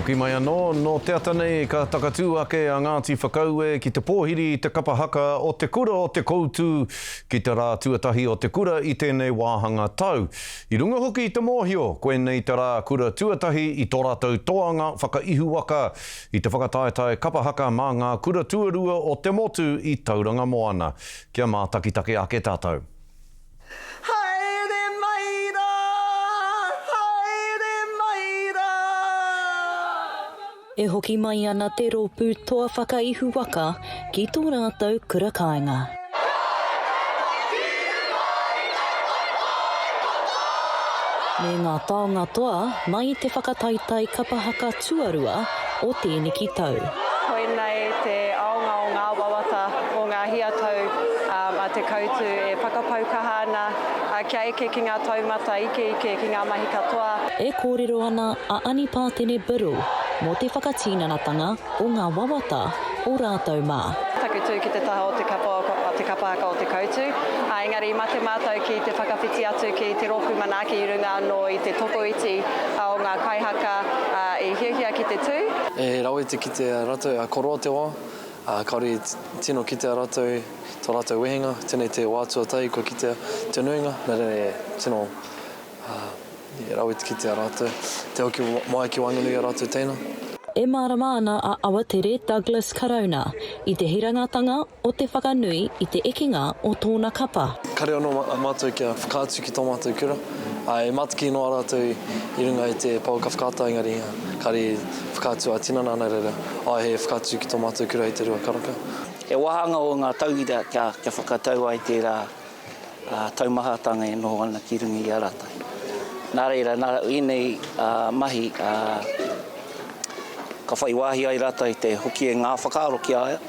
Hoki mai anō, nō te ata nei ka takatū ake a Ngāti Whakaue ki te pōhiri i te kapa haka o Te Kura o Te Koutu ki te rā tuatahi o te kura i tēnei wāhanga tau. I runga hoki i te mōhio, koinei te rā kura tuatahi i tō rātou toanga whakaihuwaka i te whakataetae kapa haka mā ngā kura tuarua o te motu i Tauranga Moana. Kia mātakitaki ake tātou. Haere mai rā, haere mai rā. E hoki mai ana te rōpū Toa Whakaihu Waka ki tō rātou kura kāinga. Me ngā taonga toa mai i te whakataetae kapa haka tuarua o tēneki tau. Koinei te aonga o ngā wawata o ngā hia tau a Te Koutu e whakapau kaha ana kia eke ki ngā taumata ikeike ki ngā mahi katoa. E kōrero ana a Ani Pātene Biddle mō te whakatinanatanga o ngā wawata o rātou mā. Taku tū ki te taha o te kapa o te kapa haka o Te Koutu, engari i mate mātou ki te whakawhiti atu ki te rōpū manaaki i runga anō i te tokoiti o ngā kaihaka i hiahia ki te tū. He rawe te kitea ratou, a koroa te wa, a kaore i tino kitea ratou to ratou wehenga, tenei te wa tuatahi kua kitea te nuinga, na reira e tino he rawe te kitea ratou, te hoki mai ki waenganui i a ratou teina. E mārama ana a Awatere Douglas Karauna i te hirangatanga o te whakanui i te ekenga o tōna kapa. Kare anō mātou kia whakaatu ki tō mātou kura. E mataki noa rātou i runga i te pouaka whakaata engari kare i whakaatu ā-tinana nā reira āe he whakaatu ki tō mātou kura i te rua karaka. He wāhanga o ngā tauira kia whakatau ai tērā taumahatanga e noho ana ki runga i a rātou. Nā reira, nā ēnei mahi ka whai wāhi ai rātou i te hoki e ngā whakaaro ki a ia,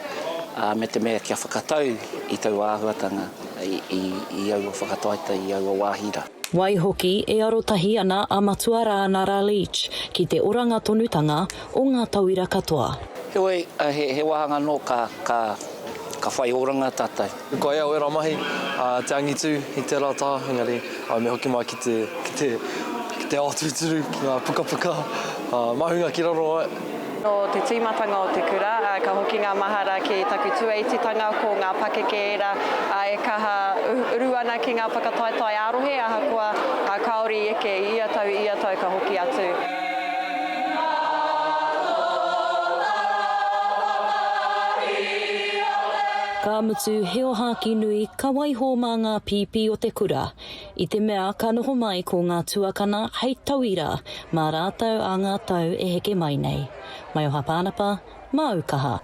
me te mea kia whakatau i taua āhuatanga i aua whakataetae, i aua wāhi rā. Waihoki, e arotahi ana a Matua Rānara Leach ki te oranga tonutanga o ngā tauira katoa. Heoi, he wāhanga anō ka whai oranga tātou. Ko au ērā mahi, te angitu i tērā taha, engari me hoki mai ki te, ki te, ki te ao tūturu, ki ngā pukapuka, māhunga ki raro ai. Nō te tīmatanga o te kura, ka hoki ngā mahara ki taku tuaititanga, ko ngā pakeke ērā e kaha uru ana ki ngā whakataetae ā-rohe, ahakoa kāore i eke i ia tau, i ia tau ka hoki atu. Ka mutu he ohāki nui ka waiho mā ngā pīpī o te kura, i te mea ka noho mai ko ngā tuakana hei tauira mā rātou ā ngā tau e heke mai nei. Maioha Pānapa, māu kaha.